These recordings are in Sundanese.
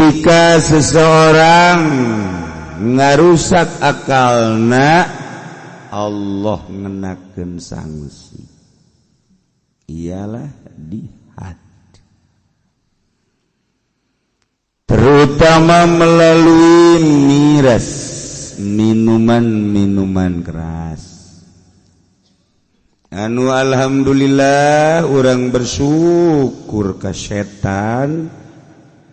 Ketika seseorang ngarusak akalna, Allah ngenakeun sanksi, ialah dihad, terutama melalui miras, minuman-minuman keras. Anu alhamdulillah orang bersyukur ke setan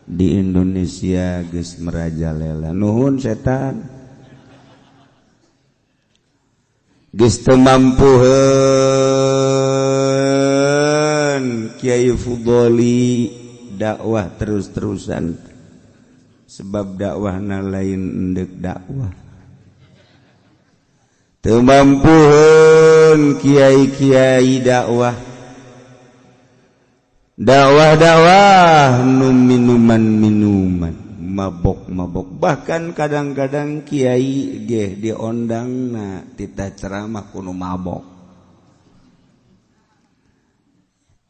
di Indonesia geus merajalela. Nuhun setan, geus teu mampuheun Kiai Fudoli dakwah terus-terusan, sebab dakwahna lain endek dakwah. Teu mampuheun kiai-kiai dakwah, dakwah-dakwah nu minuman-minuman, mabok-mabok. Bahkan kadang-kadang kiai ge diondangna tita ceramah kudu mabok.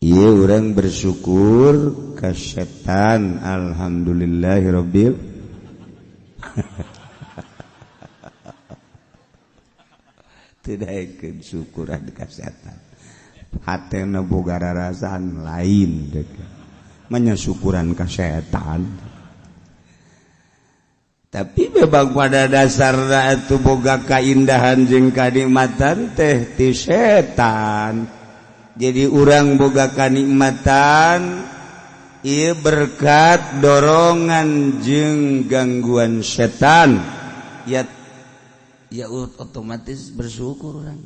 Ieu urang bersyukur ka setan, alhamdulillahirabbil tidak syukuran ka setan. Hatena boga rarasaan lain dek menyukuran ka setan. Tapi memang pada dasarna itu boga kaindahan jeung kanikmatan teh ti setan. Jadi urang boga kanikmatan ieu berkat dorongan jeung gangguan setan, ya ya otomatis bersyukur urang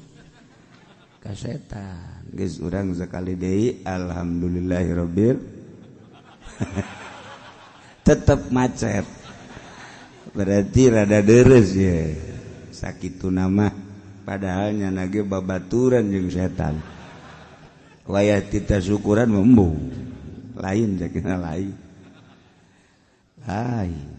ka setan. Geus urang sekali deui alhamdulillahirabbil tetep macet, berarti rada deres ya sakitu nama, padahal nya ge babaturan jeung setan. Wayah tita syukuran membu lain sakina lain lain.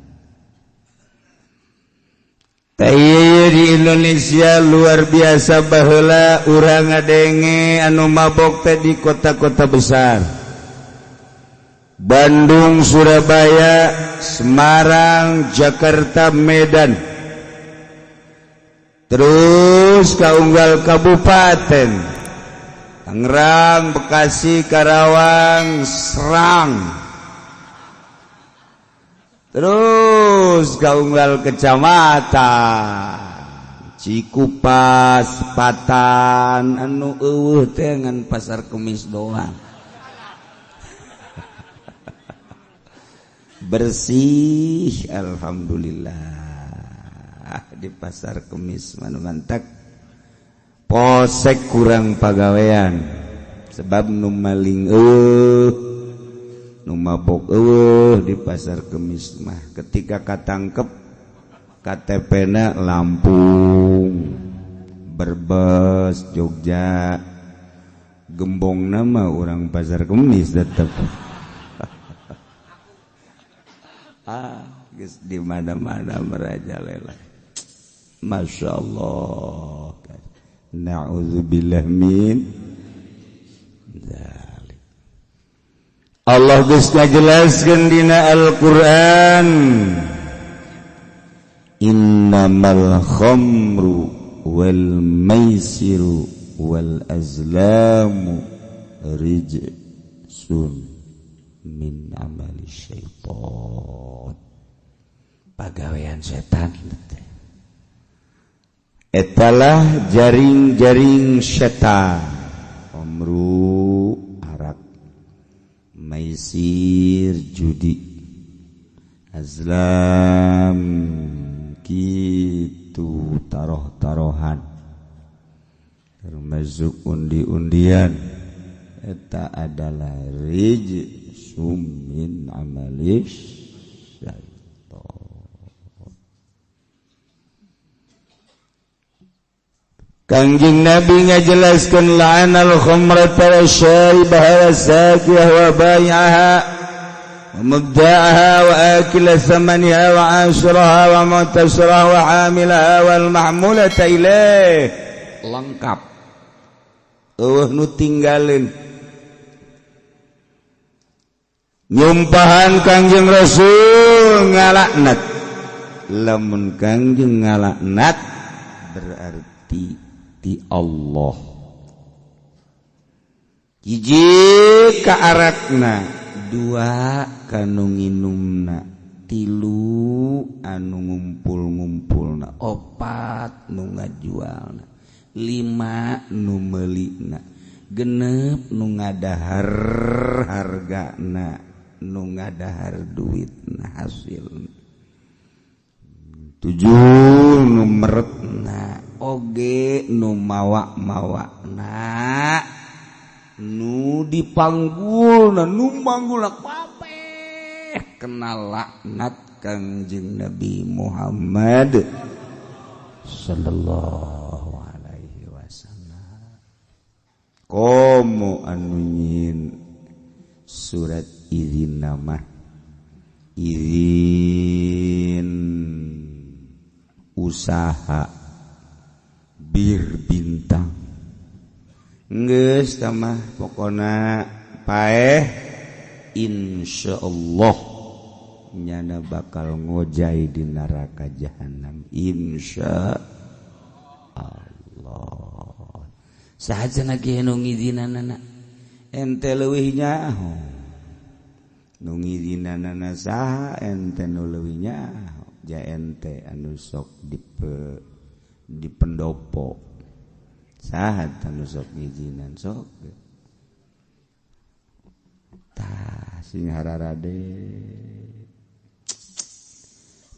Di Indonesia luar biasa baheula urang ngadenge anu mabok teh di kota-kota besar, Bandung, Surabaya, Semarang, Jakarta, Medan, terus kaunggal kabupaten Tangerang, Bekasi, Karawang, Serang, terus kaunggal kecamatan Cikupas, Patan, anu eueuh teh ngan Pasar Kemis doang. Bersih alhamdulillah di Pasar Kemis manu mantak polsek kurang pagawean sebab nu maling eueuh, nu mabok eueuh di Pasar Kemis mah. Ketika katangkep KTP-na Lampung, Brebes, Jogja, gembong nama orang Pasar Kemis tetep. Ah, geus di mana-mana merajalela. Masya Allah. Na'udzubillah min dzalik. Allah geus ngajelaskeun dina Al-Qur'an, innamal khamru wal maisiru wal azlamu rijsun min amali syaitan. Pagawean setan etalah jaring-jaring setan. Khamru arak, maisir judi, azlam kitu taroh-tarohan, termasuk undi-undian, eta adalah rijsum min amali syaitan. Kangjeng Nabi ngajelaskeun la'anal khamrata wasyaribaha wasakiyah wa bai'aha wa mubda'aha wa akila thamaniha wa ashraha wa mu'tasiraha wa hamilaha wal mahmulata ilaih. Lengkap, eueuh nu tinggalin. Nyumpahan Kangjeng Rasul Ngalaknat. Lamun Kangjeng ngalaknat, berarti ti Allah. Hiji ka arakna, dua kanu nginumna, tilu anu ngumpul-ngumpulna, opat nu ngajualna, lima nu meulina, genep nu ngadahar hargana, nu ngadahar duitna hasil, tujuh nu meretna, oge nu mawa-mawana, nu dipanggul, nu manggul kabeh kena laknat Kangjeng Nabi Muhammad sallallahu alaihi wasallam. Komo anu nyieun surat izin, nama izin usaha bir bintang, geus mah pokona paeh, insyaallah nyana bakal ngojay di neraka jahanam, insya Allah. Saha lagi nu ngizinanana? Ente leuwih nyaho. Nu ngizinanana saha? Ente nu leuwih nyaho. Ja ente anu sok di pendopo, saha anu sok ngizinan? Sok tah sing hararade.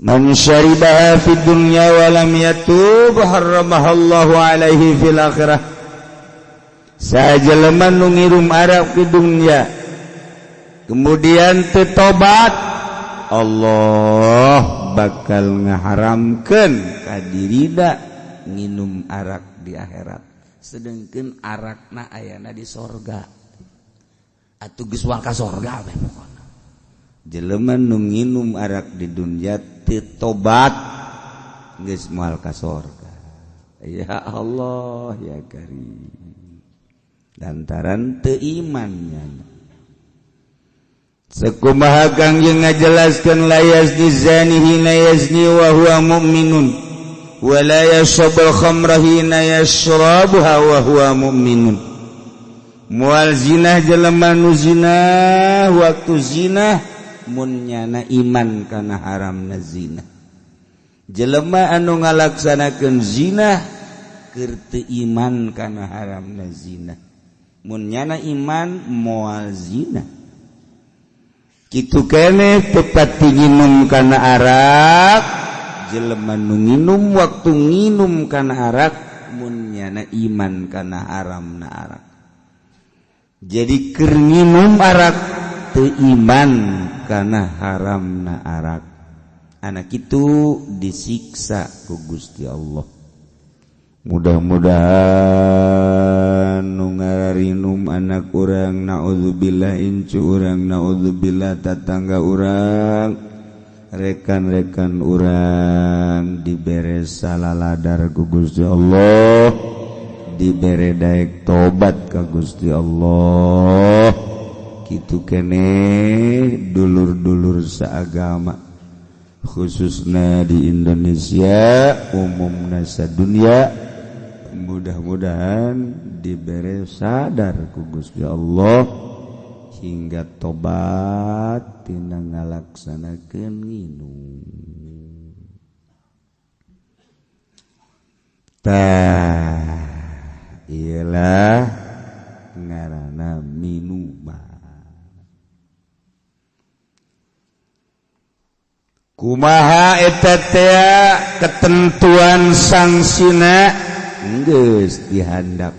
Man syaribaha fid dunya wa lam yatub harramahallahu alaihi fil akhirah. Sajelema nu ngirum arak di dunya kemudian teu tobat, Allah bakal ngaharamkeun ka dirina nginum arak di akhirat, sedangkan arakna ayana di sorga. Atuh geus ka sorga we pokona. Jelema nu nginum arak di dunya teu tobat geus moal ka sorga. Ya Allah ya Karim, lantaran teu imannya. Sekumaha Kangjeng ngajelaskeun, la yazni zani hina yazni wa huwa mu'minun wa la yashrabul khamra hina yashrabuha wa huwa mu'minun. Moal zina jelema nu zina waktu zina mun nyana iman kana haramna zina. Jelema anu ngalaksanakeun zina keur teu iman kana haramna zina. Mun nyana iman, moal zina. Kitu kene tepat nginum kana arak. Jelema nu nginum waktu nginum kana arak mun nyana iman kana haramna arak. Jadi keur nginum arak teu iman kana haramna arak. Anak itu disiksa ku Gusti Allah. Mudah-mudahan nu ngararinum anak urang, naudzubillah, incu urang, naudzubillah, tatangga urang, rekan-rekan urang dibere salaladar ku Gusti Allah, dibere daek tobat ka Gusti Allah. Kitu kene dulur-dulur seagama, khususnya di Indonesia, umumna dunia, mudah-mudahan diberi sadar ku Gusti Allah hingga tobat tina ngalaksanakeun nginum. Tah iyalah ngaranna minuman. Kumaha eta teh ketentuan sanksina? Geus dihandap.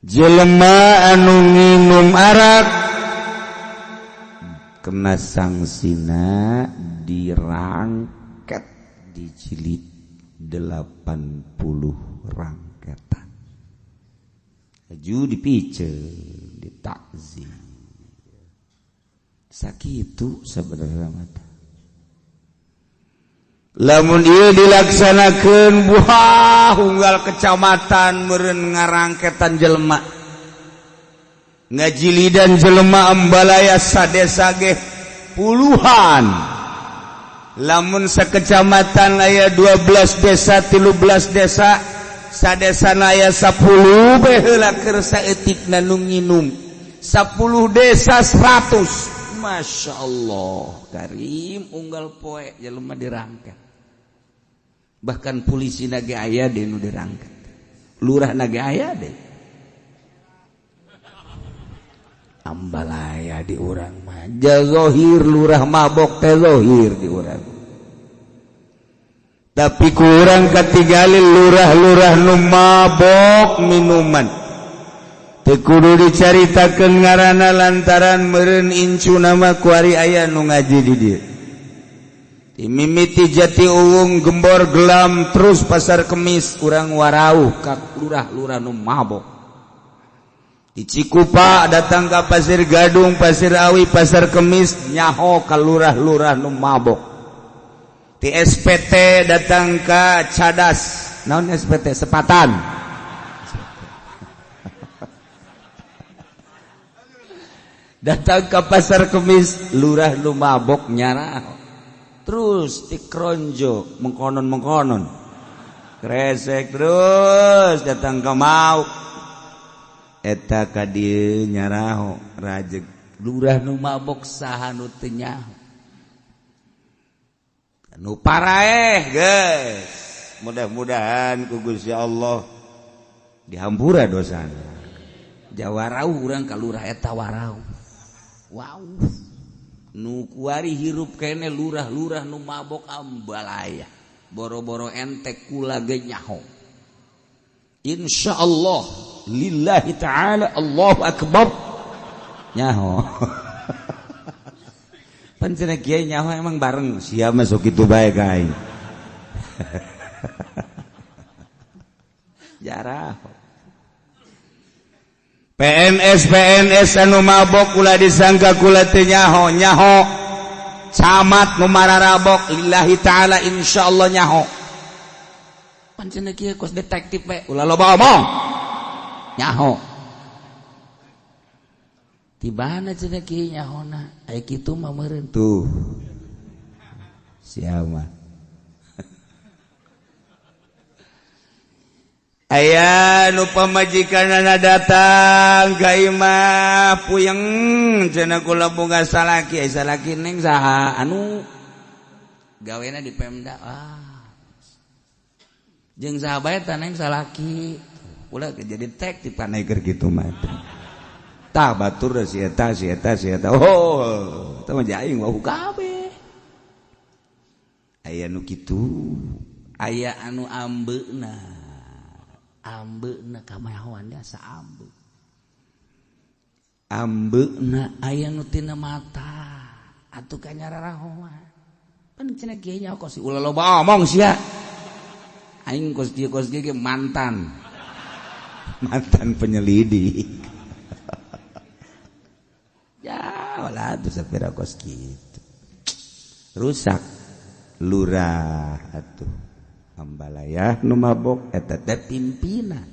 Jelema anu nginum arak kena sanksina dirangket, dijilid 80 rangketan. Aju dipiceun, ditakzir. Sakitu sebenarnya mata. Lamun ieu dilaksanakeun, buah unggal kecamatan meureun ngarangketan jelema, ngajilidan jelema, ambalaya sadesa ge. Puluhan. Lamun sekecamatan aya 12 desa, 13 desa, sadesana aya 10 bae heula keur saeutikna nu nginum. 10 desa 100. Masya Allah karim unggal poe jelema dirangkat. Bahkan polisi nage aya deui nu dirangkat. Lurah nage aya deui. Ambalaya di urang mah jazohir lurah mabok teh zohir di urang. Tapi kurang katingali lurah-lurah nu mabok minuman. Teu kudu dicaritakeun ngaranna lantaran meureun incu nama kuari aya nu ngaji di dieu. Mimiti Jati Uwung Gembor Gelam terus Pasar Kemis urang warauh ka lurah-lurah nu mabok. Di Cikupa datang ka Pasir Gadung, Pasir Awi, Pasar Kemis nyaho ka lurah-lurah nu mabok. Di SPT datang ka Cadas, naon SPT Sepatan. Datang ka Pasar Kemis lurah nu mabok nyarah. Terus di Kronjo mengkonon-mengkonon kresek terus datang ke Mauk eta ka dieu nyaraho rajeg lurah nu mabok saha nu teu nyaho nu paraeh geus mudah-mudahan ku Gusti Allah dihampura dosana jawarau urang ka lurah eta warau wow nu kuari hirup kene lurah-lurah nu mabok ambalaya boro-boro ente kula ge nyaho. Insyaallah lillahi ta'ala Allahu akbar nyaho. Pan cenah kiai nyaho emang bareng sia masuk kitu bae ka aing. Jarah PNS PNS anu mabok kula disangka kula teu nyaho nyaho camat nu mararabok lillahi ta'ala insyaallah nyaho. Pancen kieu kos detektif bae ulah loba omong nyaho. Tibana cenah kieu nyahona aya kitu mah meureun tuh siapa. Aya nu pamajikanana datang ka imah puyeng cenah kula boga salaki, ai salaki neng saha anu gawena di Pemda. Ah. Jeung saha bae tah neng salaki. Ulah jadi detektif panaeker kitu mah. Tah batur si eta si eta si eta. Oh, eta mah aing wau kabeh. Aya nu kitu, aya anu ambeuna. Ambeuna kamayahoan asa ambe. Ambeuna aya nu tina mata atuh ka nyararahoan. Pan cenah kieu nya kos ulah loba omong sia. Aing kos kieu ge mantan. Mantan penyelidik. Ya wala atuh sapira kos kitu. Rusak lurah atuh. Ambalaya nu mabok eta teh pimpinan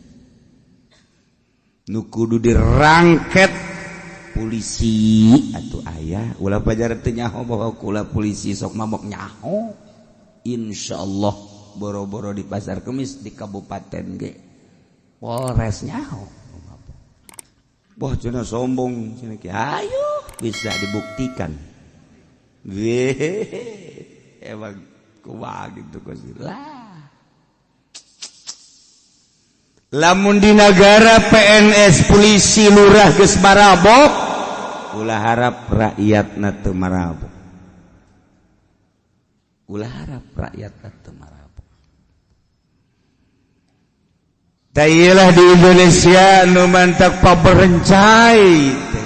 nu kudu dirangket polisi atuh aya ulah pajar teu nyaho bahwa kula polisi sok mabok nyaho. Insyaallah boro-boro di Pasar Kemis di kabupaten ge Polres nyaho. Wah cenah sombong cenah kieu ayo bisa dibuktikan. Weh emang kumaha gitu kos lah. Lamun di negara PNS polisi lurah geus marabok ulah harap rakyatna teu marabok. Ulah harap rakyatna teu marabok. Tailah di Indonesia nu mantak paberencai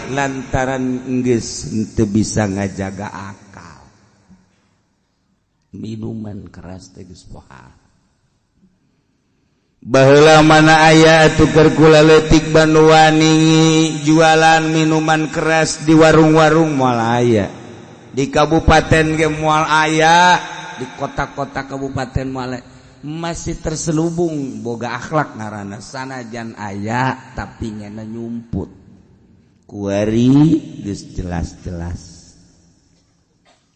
lantaran geus teu bisa ngajaga akal. Minuman keras teh geus pohara. Baheula mana aya atuh keur kula leutik Banuwani jualan minuman keras di warung-warung moal aya. Di kabupaten ge moal aya, di kota-kota kabupaten moal aya. Masih terselubung boga akhlak ngaranna sanajan aya tapi ngena nyumput. Kuari geus jelas-jelas.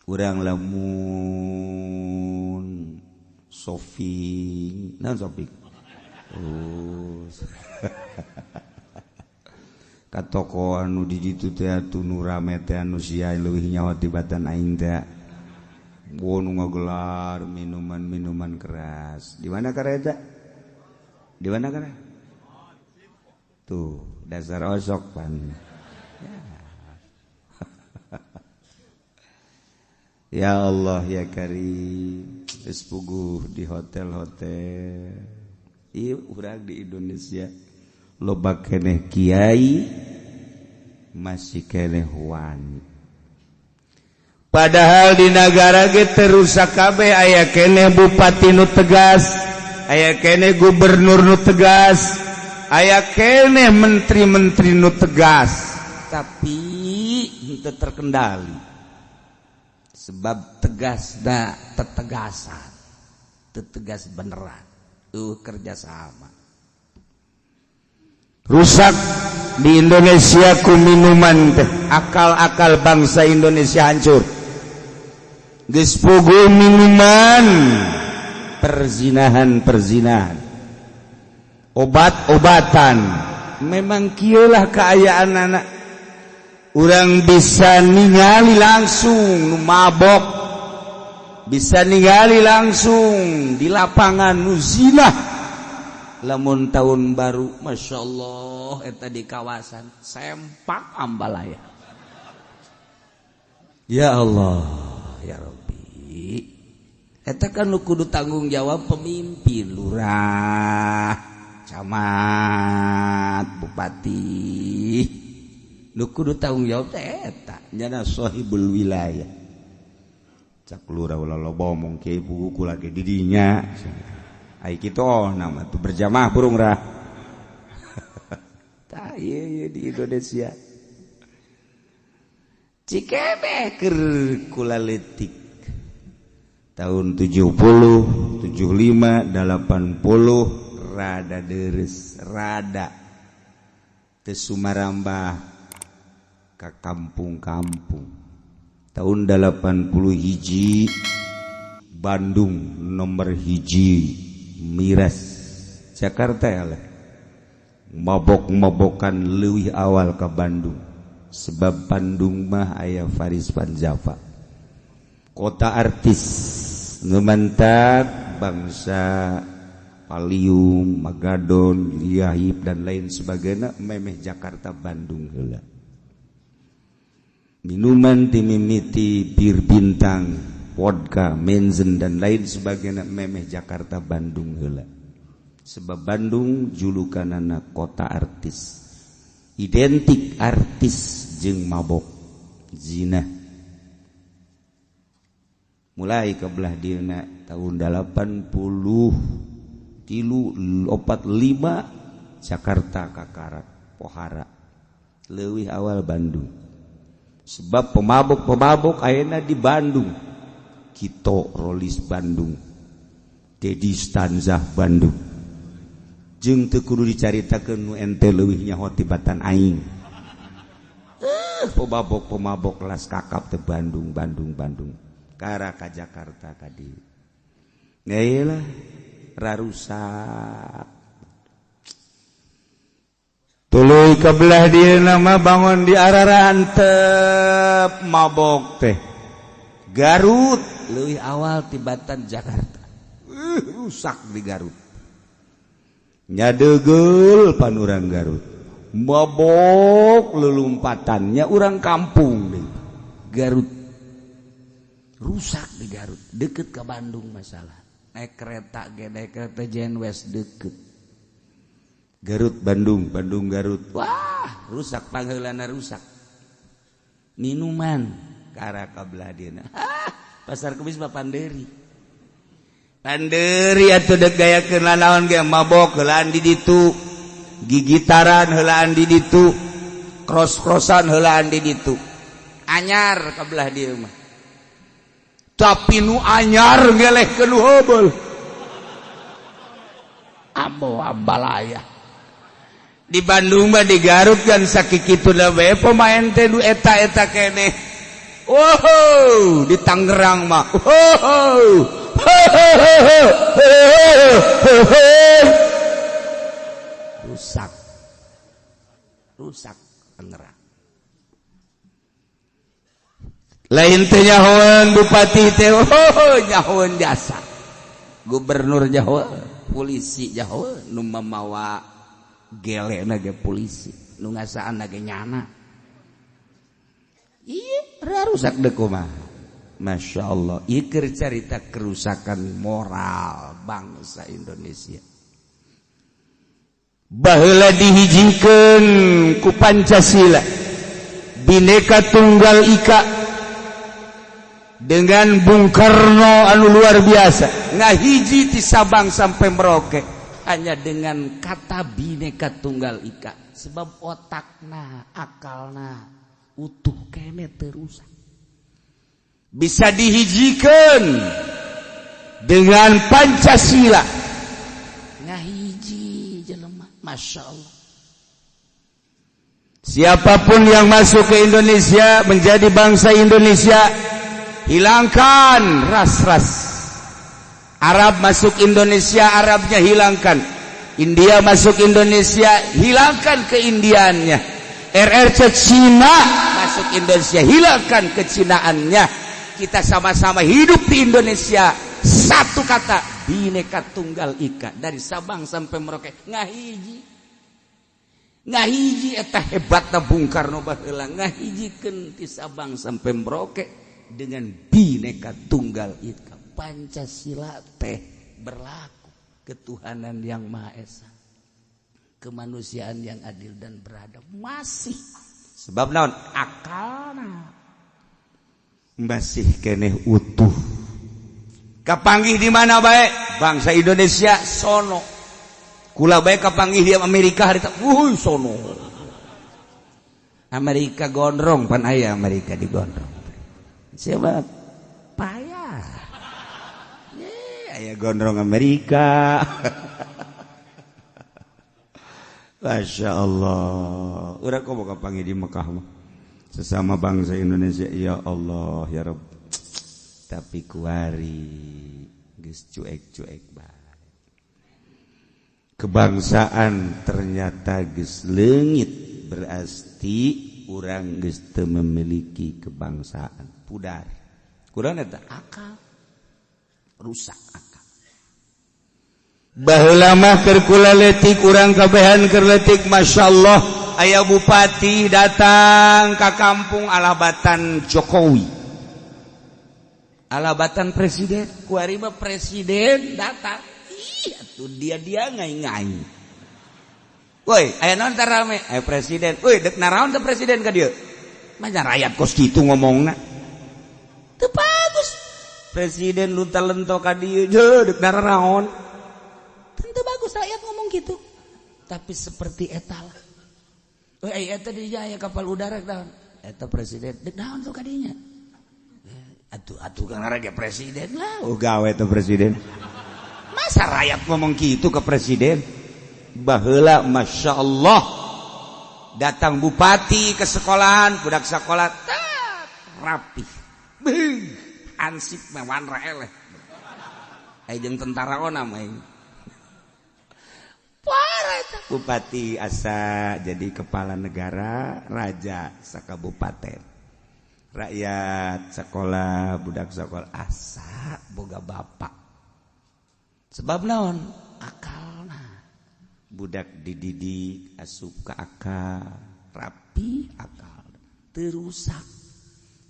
Urang lamun shopping, nah, shopping terus ka toko anu di ditu teh atuh, nu rame teh, anu sia leuwih nyaho tibatan aing teh. Wo, nu ngagelar minuman-minuman keras di mana kareta? Di mana kara tuh? Dasar osok pan ya. Ya Allah ya Karim, geus puguh di hotel-hotel. Ieu urang di Indonesia loba keneh kiai masih keneh wani, padahal di negara ge terusak kabeh. Aya keneh bupati nu tegas, aya keneh gubernur nu tegas, aya keneh menteri-menteri nu tegas, tapi henteu terkendali, sebab tegas da tetegasan, tetegas beneran kerjasama. Rusak di Indonesia ku minuman teh. Akal-akal bangsa Indonesia hancur. Geus puguh minuman, perzinahan, perzinahan, obat-obatan. Memang kieulah keayaan anak orang. Bisa ningali langsung nu mabok, bisa ningali langsung di lapangan nu zina. Lamun tahun baru, Masya Allah, eta di kawasan Sempak Ambalaya. Ya Allah ya Rabbi, eta kan nu kudu tanggung jawab pemimpin, lurah, camat, bupati. Nu kudu tanggung jawab teh eta nyana sahibul wilayah. Cak lurah, "Ulah loba omong, kiai buku lagi di dinya." Ai kitu, oh, nama tuh berjamaah burung rah. Tah, ieu di Indonesia. Cikebe keur kula leutik tahun 70, 75, 80 rada deres, rada teu sumarambah ka kampung-kampung. Tahun 80 hiji Bandung nomor 1 miras. Jakarta ya mabok-mabokan leuwih awal ke Bandung, sebab Bandung mah aya Faris Van Java, kota artis. Ngemantak bangsa Valium, Magadon, Liahip, dan lain sebagainya memeh Jakarta, Bandung heula. Minuman timimiti bir Bintang, vodka, Menzen, dan lain sebagainya memeh Jakarta, Bandung heula, sebab Bandung julukanana kota artis, identik artis jeung mabok, zina. Mulai ke belah dina tahun 80 tilu, 45 Jakarta kakarak pohara, leuwih awal Bandung, sebab pemabuk-pemabuk ayeuna di Bandung. Kito Rolis Bandung, Dedi Stanzah Bandung, jeung teu kudu dicaritakeun nu ente leuwih nyaho tibatan aing. Pemabok-pemabok kelas kakap teh Bandung, Bandung, Bandung, kara ka Jakarta ka dieu. Lah, rarusak. Tuluy ke belah dieu nama bangun di ararantep mabok teh. Garut leuwih awal tibatan Jakarta. Rusak di Garut, nyadegel pan urang Garut mabok lelumpatannya urang kampung nih. Garut rusak di Garut, deket ke Bandung. Masalah naik kereta ge, naik kereta Jnwest deket. Garut Bandung, Bandung Garut, wah, rusak pangheulana, rusak. Minuman kara ka belah dieuna. Pasar Kemis mah panderi, panderi atuh, dek gayakeun naon ge mabok heulaan di ditu, gigitaran heulaan di ditu, cross-crossan heulaan di ditu. Anyar ka belah dieu mah, tapi nu anyar ngelehkeun nu heubeul. Ambo Ambalaya di Bandung mah, di Garut kan sakikituna we pemain teh nu eta-eta keneh. Wow, di Tangerang mah. Wow. Rusak. Rusak Tangerang. Lain teh nyahoan bupati teh, oh, nyahoan jasa. Gubernur nyahoan, polisi nyahoan, nu mamawa gelena ge polisi, nu ngasaan ge nyana. Iya, rusak deh kumaha. Masya Allah, ieu keur carita kerusakan moral bangsa Indonesia. Baheula dihijikeun ku Pancasila, Bhinneka Tunggal Ika dengan Bung Karno anu luar biasa, ngahiji ti Sabang sampai Merauke hanya dengan kata Bhinneka Tunggal Ika. Sebab otakna, akalna utuh kene terusak. Bisa dihijikan dengan Pancasila, ngahiji jelema, Masya Allah. Siapapun yang masuk ke Indonesia menjadi bangsa Indonesia, hilangkan ras-ras. Arab masuk Indonesia, Arabnya hilangkan. India masuk Indonesia, hilangkan keindiannya. RRC Cina masuk Indonesia, hilangkan kecinaannya. Kita sama-sama hidup di Indonesia. Satu kata, Bhinneka Tunggal Ika. Dari Sabang sampai Merauke, ngahiji. Ngahiji eta hebatna Bung Karno baheula, ngahijikeun ti Sabang sampai Merauke dengan Bhinneka Tunggal Ika. Pancasila teh berlaku ketuhanan yang Maha Esa, kemanusiaan yang adil dan beradab masih. Sebab naon? Akalna masih keneh utuh. Kapanggih di mana bae bangsa Indonesia sono. Kula bae kapanggih di Amerika harita, wuh sono. Amerika gondrong pan aya Amerika di gondrong. Siapa? Payah. Ye, aya gondrong Amerika. Masya Allah. Urang kok kapanggih di Mekah mah. Sesama bangsa Indonesia, ya Allah ya Rabb. Tapi kuari geus cuek-cuek bae. Kebangsaan ternyata geus leungit, berarti urang geus teu memiliki kebangsaan. Pudar. Kurang eta akal. Rusak akal. Baheula mah keur kula leutik, urang kabehan keur leutik, masyaallah, aya bupati datang ka kampung alabatan Jokowi, alabatan presiden. Kuari mah presiden datang, ih atuh dia-dia ngai-ngai. Woi, aya naon teh rame? Aya presiden. Woi, dek naraon teh presiden ka dieu? Manya rakyat kos kitu ngomongna. Teu bagus. Presiden lunta-lento ka dieu, dek naraon. Tentu bagus rakyat ngomong gitu. Tapi seperti eta lah. Woi, eta di aya kapal udara naon? Eta presiden, dek naon tuh kadinya? Atuh atuh kan raja presiden lah. Oh gawe teh presiden. Masa rakyat ngomong gitu ke presiden? Baheula Masya Allah, datang bupati ke sekolahan, budak sekolah tak rapi, hansip mewan raeleh, aya jeung tentara ona mah. Parah eta. Bupati asa jadi kepala negara, raja sakabupaten. Rakyat sekolah, budak sekolah asa boga bapak. Sebab naon? Akalna. Budak dididik asup ka akal, rapi akal, teu rusak,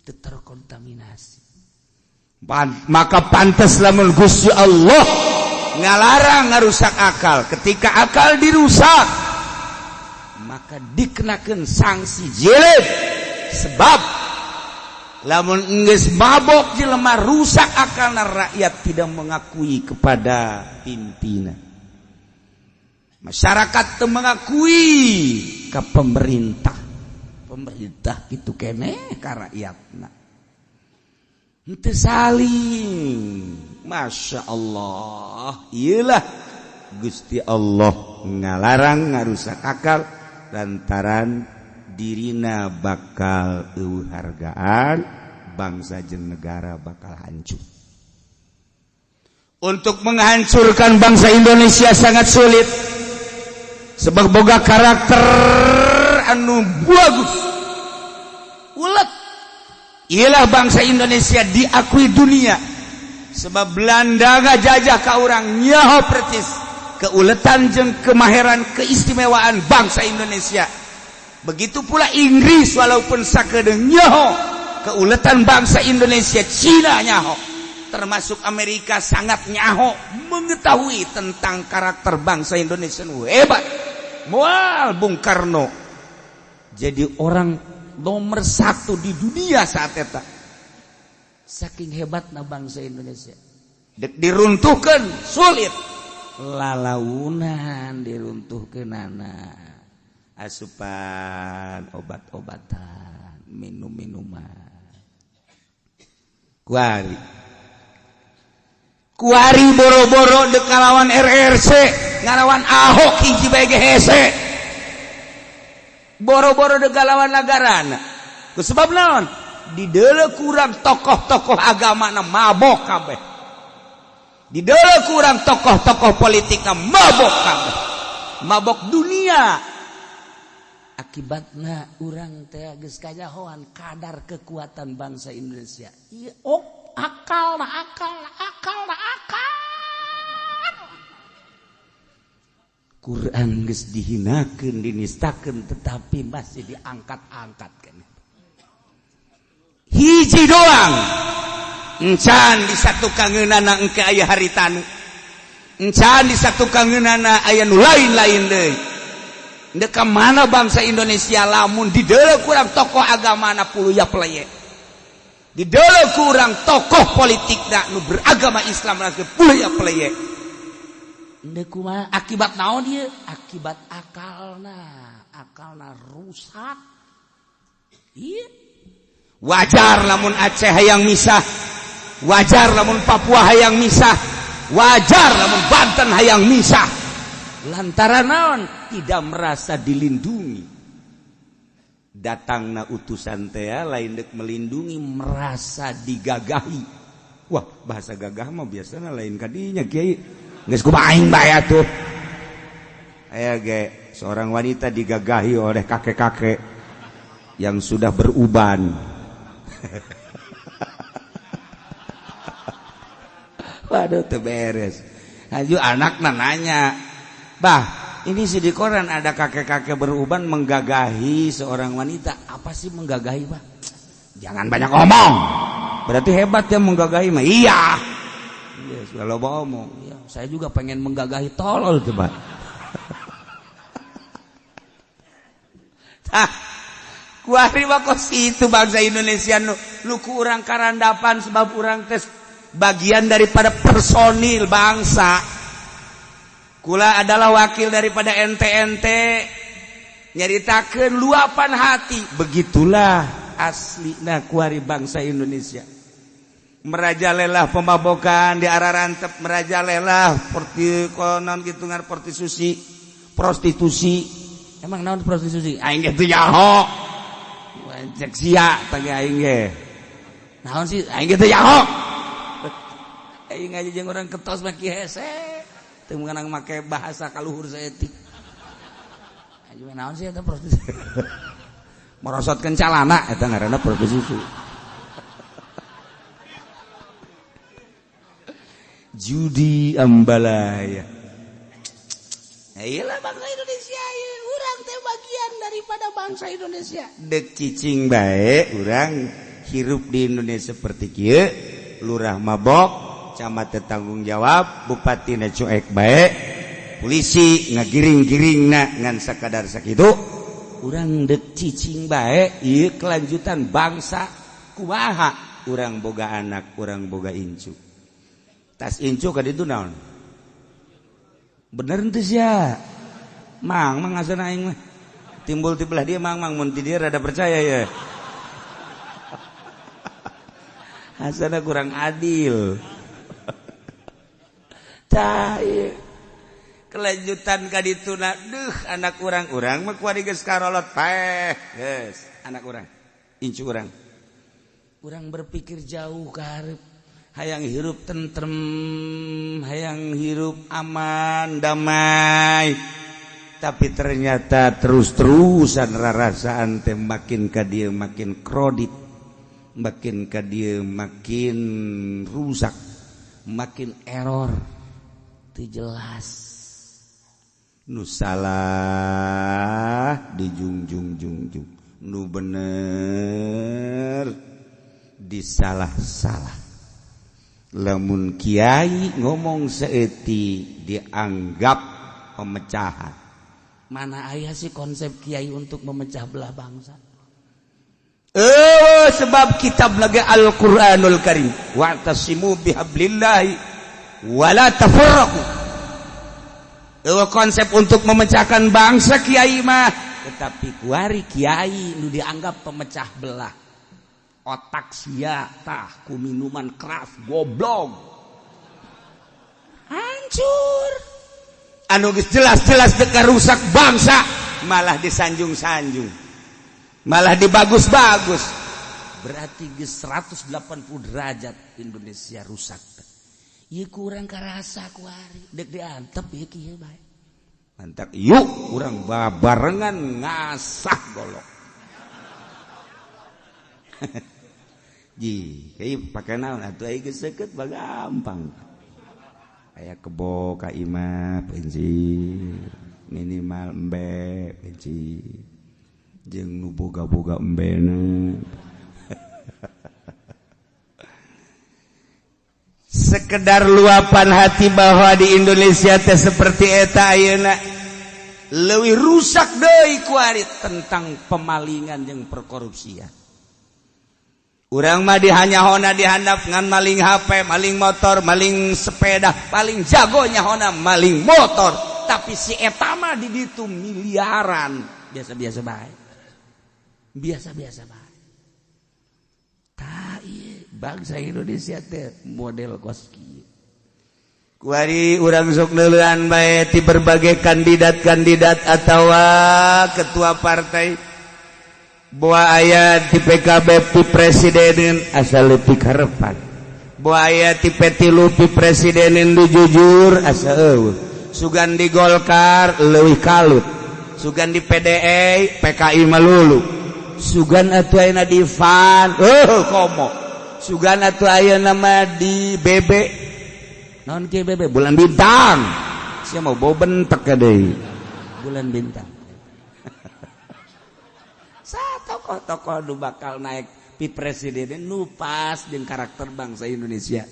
teu terkontaminasi. Maka pantas lamun Gusti Allah ngalarang ngarusak akal. Ketika akal dirusak, maka dikenakan sanksi jilid. Sebab lamun enggeus mabok jelema rusak akalna, rakyat tidak mengakui kepada pimpinan. Masyarakat teu mengakui ke pemerintah. Pemerintah kitu keneh ka rakyatna. Henteu saling. Masya Allah, iyalah Gusti Allah ngalarang ngarusak akal lantaran dirina bakal eueuh hargaan, bangsa jeung negara bakal hancur. Untuk menghancurkan bangsa Indonesia sangat sulit, sebab boga karakter anu bagus, ulet. Ialah bangsa Indonesia diakui dunia, sebab Belanda ngajajah ka urang nyaho percis keuletan jeung kemahiran keistimewaan bangsa Indonesia. Begitu pula Inggris, walaupun sakedeung nyaho keuletan bangsa Indonesia. Cina nyaho, termasuk Amerika sangat nyaho mengetahui tentang karakter bangsa Indonesia nu hebat. Moal Bung Karno jadi orang nomor satu di dunia saat eta, saking hebatna bangsa Indonesia. Dek diruntuhkan sulit, lalaunan diruntuhkeunana, asupan obat-obatan, minum-minuman. Kuari kuari boro-boro dek ngalawan RRC, ngalawan Ahok hiji bae ge hese. Boro-boro dek ngalawan nagarana, ku sebab naon? Di deuleu kurang tokoh-tokoh agama na mabok kabeh, di deuleu kurang tokoh-tokoh politik na mabok kabeh, mabok dunia. Akibatna urang teh geus kanyahoan kadar kekuatan bangsa Indonesia. Ieu, oh, akal na, akal na, akal na, akal. Quran geus dihinakeun, dinistakeun, tetapi masih diangkat-angkat keneh. Hiji doang encan di satu kangeunana, engke aya haritanu encan di satu kangeunana, aya nu lain-lain deui. Dek ka mana bangsa Indonesia lamun di deuleu kurang tokoh agama na puluya peleye, di deuleu kurang tokoh politik na nu beragama Islam lagi puluya peleye? Ndek kumaha? Akibat naon ieu? Akibat akalna, akalna rusak. Iya, wajar lamun Aceh hayang misah, wajar lamun Papua hayang misah, wajar lamun Banten hayang misah. Lantaran naon? Tidak merasa dilindungi. Datangna utusan teh lain dek melindungi, merasa digagahi. Wah, bahasa gagah mah biasanya lain kadinya, Kiai. Geus kumaha aing bae atuh. Aya ge seorang wanita digagahi oleh kakek-kakek yang sudah beruban. Waduh, teu beres. Haju anakna nanya, "Bah, ini sih di koran ada kakek-kakek beruban menggagahi seorang wanita. Apa sih menggagahi, Bah?" "Jangan banyak ngomong." "Berarti hebat ya menggagahi mah." "Iya." "Yes, kalau omong." "Ya, saya juga pengen menggagahi." Tolol coba. Tah, kuari mah kos itu bangsa Indonesia nu nu ku urang karandapan, sebab urang tes bagian daripada personil bangsa. Kula adalah wakil daripada ente-ente nyaritakeun luapan hati. Begitulah aslina kuari bangsa Indonesia. Merajalela pemabokan di arah rantep, merajalela porti konon gitu ngar prostitusi, prostitusi. Emang naon prostitusi? Aing ge teu nyaho. Cek sia tanya aing ge. Naon sih? Aing ge teu nyaho. Aing aja jeung urang ketos mah ki hese. Teu mengenang make bahasa kaluhur saeutik. Aing naon sih eta prostitusi? Merosotkeun calana eta ngaranna prostitusi. Judi ambalaya. Iyalah bangsa Indonesia, urang teh bagian daripada bangsa Indonesia. Dek cicing bae urang hirup di Indonesia seperti kieu, lurah mabok, camat teu tanggung jawab, bupati na cuek bae, polisi ngagiring-giringna ngan sakadar sakitu. Urang dek cicing bae ieu kelanjutan bangsa kumaha? Urang boga anak, urang boga incu. Tas incu ka ditu naon? Bener henteu sia? Mang mang asana aing mah. Timbul ti belah dia mang mang, mun ti dia rada percaya ya. Asana kurang adil. Tah ieu. Kelanjutan ka dituna, duh, anak urang-urang mah kuari geus karolot paeh. Geus, anak urang. Incu urang. Urang berpikir jauh ka hareup, hayang hirup tentrem, hayang hirup aman damai, tapi ternyata terus-terusan rarasaan teh makin ka dieu makin krodit, makin ka dieu makin rusak, makin error, teu jelas. Nu salah dijungjung-jungjung, nu bener disalah-salah. Lamun kiai ngomong seeti dianggap pemecahan. Mana aya sih konsep kiai untuk memecah belah bangsa? Sebab kitab lagi Al-Qur'anul Karim, wa'tasimu bihablillahi wala tafarraqu. Konsep untuk memecahkan bangsa kiai mah, tetapi kuari kiai nu dianggap pemecah belah. Otak sia tah ku minuman keras goblok, hancur. Anu geus jelas-jelas deka rusak bangsa malah disanjung-sanjung, malah dibagus-bagus. Berarti geus 180 derajat Indonesia rusak. Ieu kurang karasa kuari dek diantep ieu kieu bae. Mantap, yuk urang babarengan ngasah golok. Ji, kayak pakai naon atuh ai geus seukeut gampang. Aya kebo ka imah penci, minimal embe penci. Jeung nu boga-boga embena. Sekedar luapan hati bahwa di Indonesia teh seperti eta ayeuna leuwih rusak deui kuari tentang pemalingan jeung perkorupsian. Urang mah dihanyahona dihandap ngan maling HP, maling motor, maling sepeda, paling jago nyahona maling motor. Tapi si eta mah di ditu miliaran, biasa-biasa bae. Biasa-biasa bae. Tah ieu bangsa Indonesia teh model kos kieu. Kuari urang sok neuleuan bae ti berbagai kandidat-kandidat atawa ketua partai. Boa aya di PKB pi presidenin asal leutik harepan. Boa aya ti P3 pi presidenin du jujur asa eueuh. Sugan di Golkar leuwih kalut. Sugan di PDI PKI malulu. Sugan atuh ayeuna di FAN komo. Sugan atuh ayeuna mah di BB. Naon kieu BB? Bulan bintang. Sia mau bau bentek deui. Bulan bintang. Tokoh-tokoh nu bakal naik pi presiden nu pas jeung karakter bangsa Indonesia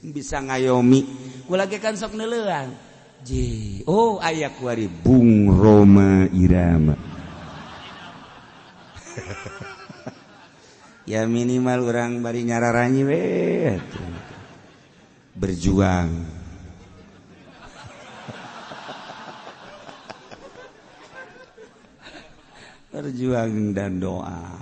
bisa ngayomi. Kula ge kan sok neuleuan. Je, oh aya kuari Bung Rhoma Irama. Ya minimal urang bari nyararanyi we berjuang. Berjuang dan doa.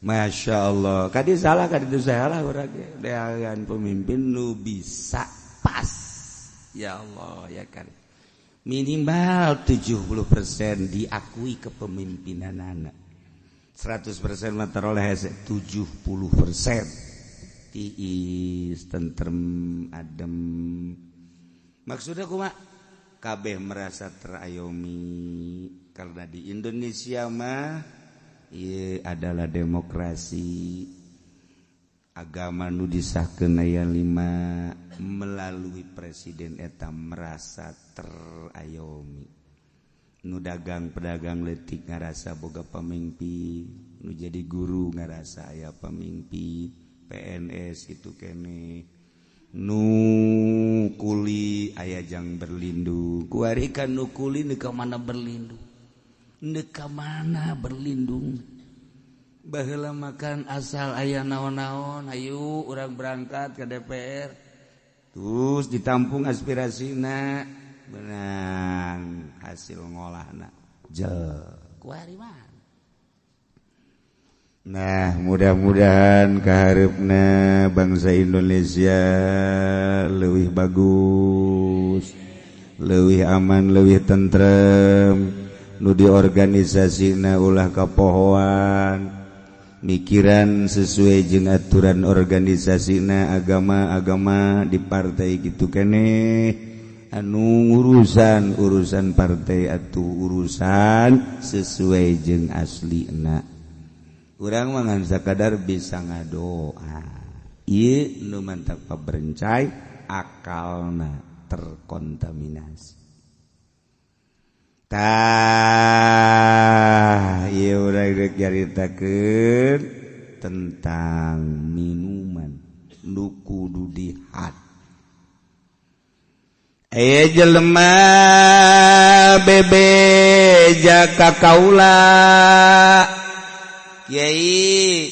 Masya Allah. Kadi salah, kadi itu salah urang ge. Deangan pemimpin nu bisa pas. Ya Allah ya kan. Minimal 70% diakui kepemimpinan anak. 100% mah teroleh 70%. Tiis, tentrem, adem. Maksudnya kumaha? Kabeh merasa terayomi karena di Indonesia mah ieu adalah demokrasi. Agama nu disahkeun aya 5 melalui presiden eta merasa terayomi. Nu dagang pedagang leutik ngarasa boga pamingpi, nu jadi guru ngarasa aya pamingpi, PNS itu kene. Nu kuli aya jang berlindung. Kuari kan nu kuli nu ka mana berlindung? Nu ka mana berlindung? Baheula makan asal aya naon-naon, ayo urang berangkat ke DPR. Terus ditampung aspirasina, benang hasil ngolahna. Jel. Kuari mah. Nah, mudah-mudahan kaharepna bangsa Indonesia leuwih bagus, leuwih aman, leuwih tentrem. Nu di organisasina ulah kapohoan, mikiran sesuai jeung aturan organisasina agama-agama di partai gitu keneh. Anu urusan urusan partai atau urusan sesuai jeung aslina. Urang mah ngan sakadar bisa ngadoa. Ieu nu mantak paberencai akalna terkontaminasi. Tah, ieu urang rek nyaritakeun tentang minuman nu kudu dihad. Aya jelema bebeja ka kaula, Kiai,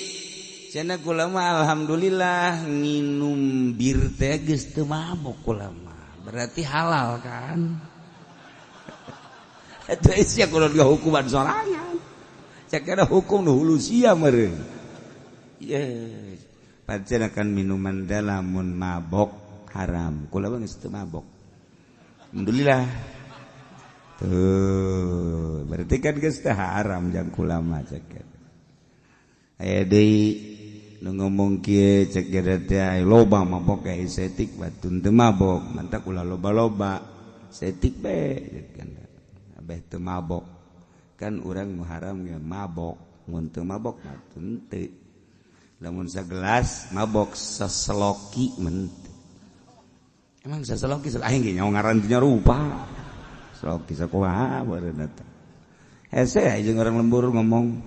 cenah kula mah alhamdulillah nginum bir teh geus teu mabok kula mah. Berarti halal kan? Eta sia kudu hukuman sorangan. Cek ada hukum nu hulu sia meureun. Ye, pancen akan minuman teh lamun mabok haram. Kula mah geus teu mabok. Alhamdulillah. Tuh, berarti kan geus teu haram jang kula mah cek. Aya deui nu ngomong kieu cek gede teh loba mabok kae setik batun teu mabok, mantak ulah loba-loba. Setik bae kan. Abeh teu mabok. Kan urang nu haram ge mabok, mun teu mabok mah teu. Lamun sagelas mabok saseloki men. Emang saseloki aing ge nyaho ngaran teu nyarupa. Seloki sakumaha beureun eta. Hese jeung orang lembur ngomong.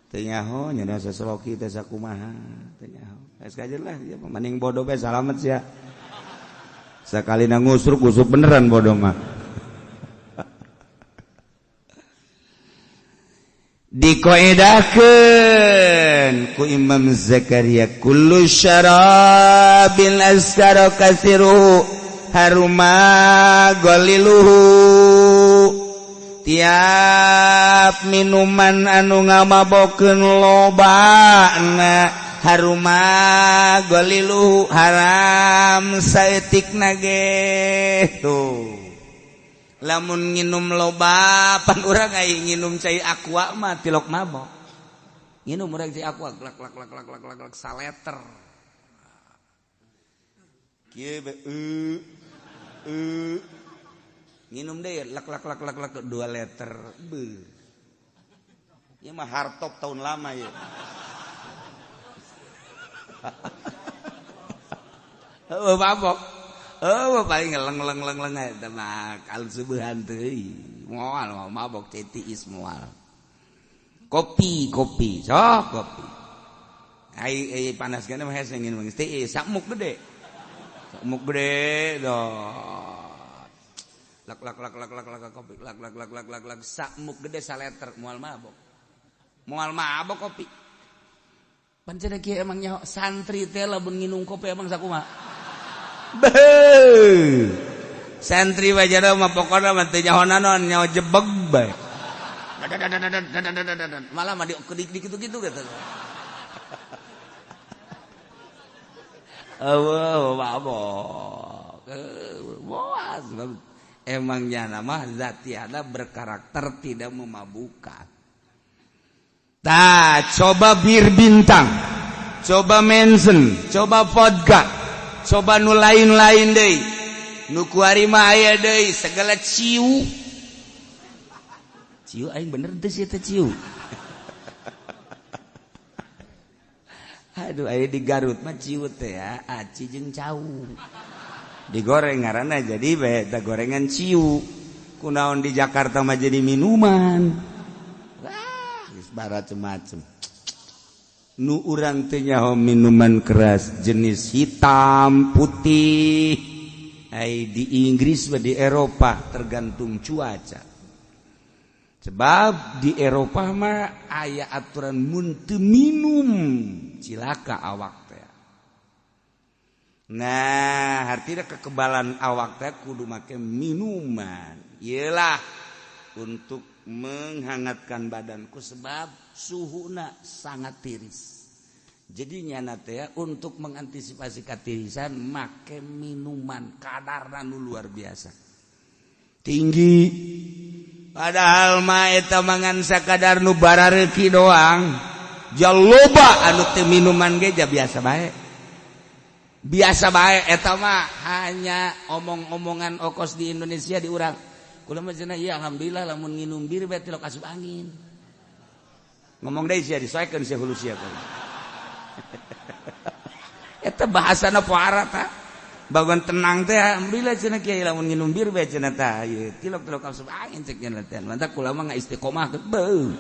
Teu nyaho nya saseloki teh sakumaha, teu nyaho. Geus kajeun lah ieu mending bodoh bae salamet sia. Sakalina ngusruk usuk beneran bodoh mah. Dikoedahkeun ku Imam Zakaria kullu syarabin askara kasiruhu haruma goliluhu. Tiap minuman anu ngamabokeun lobana haruma goliluhu haram saeutikna ge. Tuh lamun nginum loba pan urang ai nginum cai aqua mah tilok mabok. Nginum urang cai aqua glak glak glak glak glak glak saleter. Kieu be nginum deui lak lak lak lak lak 2 liter. Beuh. Ieu mah hartop tahun lama ieu. Heuh mabok. Oh, paling ngeleng-leng-leng-leng eta mah kal subuhan teuing. Moal mabok cetiis moal. Kopi, kopi, sok kopi. Ai ai panas gane mah hese nginum geus teh samuk gede. Samuk gede doh. Lak lak lak lak lak lak kopi, lak lak lak lak lak lak samuk gede saleter moal mabok. Moal mabok kopi. Pancen kieu emang nyaho santri teh lamun nginum kopi emang sakumaha? Beuh. Santri wajah mah pokona mah teu nyaho naon, nyaho jebeg bae. Malah mah dikedik gitu-gitu gitu. Eueuh mabok. Moal emangnya nama zatiana berkarakter tidak memabukkan. Tah, coba bir bintang, coba Manson, coba vodka, coba nu lain-lain deui. Nu kuari mah aya deui segala ciu. Ciu aing bener teu sih teh ciu. Aduh aya di Garut mah ciu teh ya, aci jeung cau. Digoreng ngaranna jadi bae eta gorengan ciu. Kunaon di Jakarta mah jadi minuman. Wah, geus baracem-macem. Nu urang teu nyaho minuman keras jenis hitam, putih. Ai di Inggris mah di Eropa tergantung cuaca. Sebab di Eropa mah aya aturan mun teu minum cilaka awak teh. Nah, artinya kekebalan awak teh kudu make minuman. Iyalah untuk menghangatkan badanku sebab suhuna sangat tiris. Jadi nyana teh untuk mengantisipasi katirisan make minuman kadarna nu luar biasa. Tinggi. Padahal mah eta mangan sakadar nu barareuki doang. Jaloba anu teu minuman ge ja biasa bae. Biasa bae eta mah hanya omong-omongan okos di Indonesia di urang. Kula mah cenah ieu alhamdulillah lamun nginum bir bae tilok asup angin. Ngomong deui sia disoekeun sia hulu sia. Eta bahasana poara ta. Bagon tenang teh alhamdulillah cenah kiai lamun nginum bir bae cenah tah ieu tilok-tilok asup angin cek nya teh. Mantak kula mah ngaistiqomah beuh.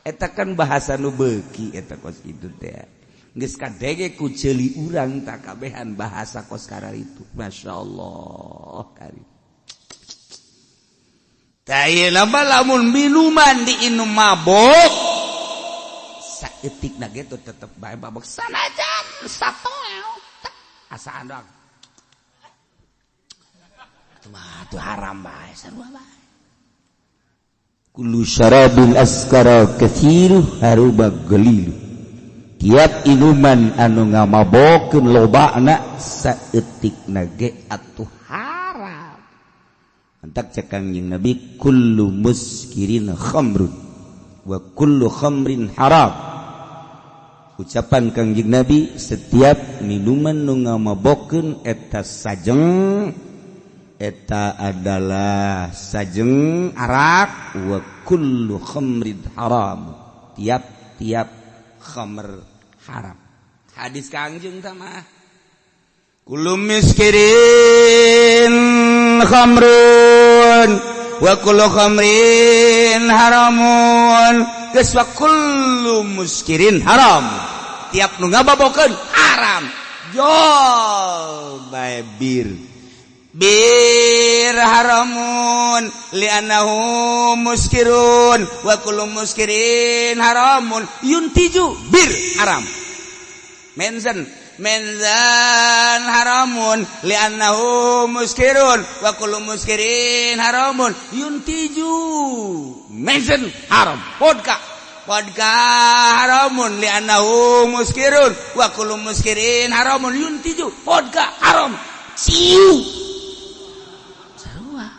Eta kan bahasa nu beuki eta kos kitu teh. Geus kadege ku ceuli urang tak kabehan bahasa kos kararitu. Masyaallah karim. Tah ieu lamun minuman diinum mabok saeutikna ge tetep bae mabok sanajan satoel asaan doang. Atuh mah atuh haram bae sarua bae. Kullu syarabin askara katsiru haruba galilu. Tiap inuman anu ngamabokeun lobana saeutikna ge atuh haram. Entak cek Kangjeng Nabi kullu muskirin khamrun wa kullu khamrin haram. Ucapan Kangjeng Nabi setiap minuman nu ngamabokeun eta sajeng eta adalah sajeng arak wa kullu khamrin haram. Tiap-tiap khamr haram. Hadis Kangjeng tah mah kullu miskirin khamrun wa kullu khamrin haramun. Geus wa kullu muskirin haram. Tiap nu ngababokeun haram. Jol bae bir. Bir haramun li'annahu muskirun wa kullu muskirin haramun yuntiju bir haram. Mensen menzan haramun li'annahu muskirun wa kullu muskirin haramun yuntiju mensen haram. Vodka vodka haramun li'annahu muskirun wa kullu muskirin haramun yuntiju vodka haram. Ciu sarua